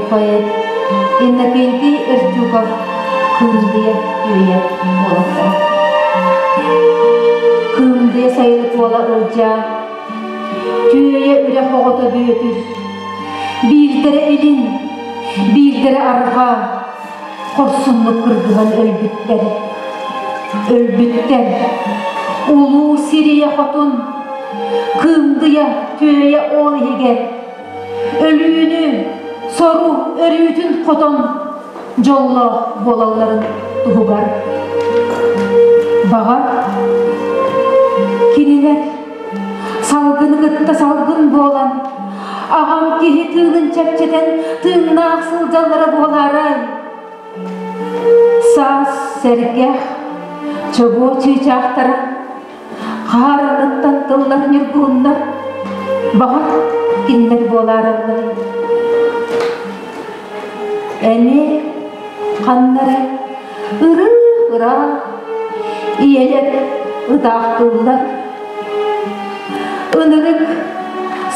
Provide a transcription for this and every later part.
поэт Иннокентий Эртюков Кыымдыйа үүйэ уолаттара. Кыымдыйа сайылык уола Ылдьаа, Түөйэ үрэх оҕото Бүөтүр, биирдэрэ илин, биирдэрэ арҕаа, хорсуннук кыргыһан өлбүттэр. Өлбүттэр. Улуу Сирийэ хотун, Кыымдыйа Түөйэ ол иһигэр өлүүнү, сору өрүүтүн хотон дьоллоох буолалларын туһугар. Баҕар, кинилэр салгыны кытта салгын буолан, аҕам киһи тыынын чэпчэтэн тыыннаах сылдьаллара буолаарай? Саас сэргэх, чобуо чыычаахтара Хаарыныттан тыллар ньургуһуннар, баҕар, кинилэр буолаараллар. Эмиэ ханна эрэ ырыы-ыраах ийэлэр ытаахтыыллар. Ынырык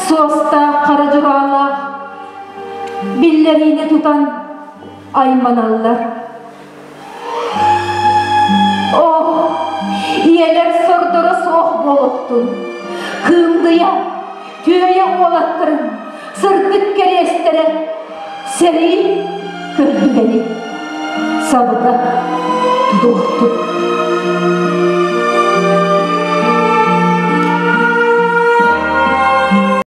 суостаах хара дьураалаах биллэриини тутан айманаллар. Оо, ийэлэр сордоро суох буолуохтун, кыымдыйа, түөйэ уолаттарын сырдык кэриэстэрэ сэрии көрдүгэни сабыта тутуохтун.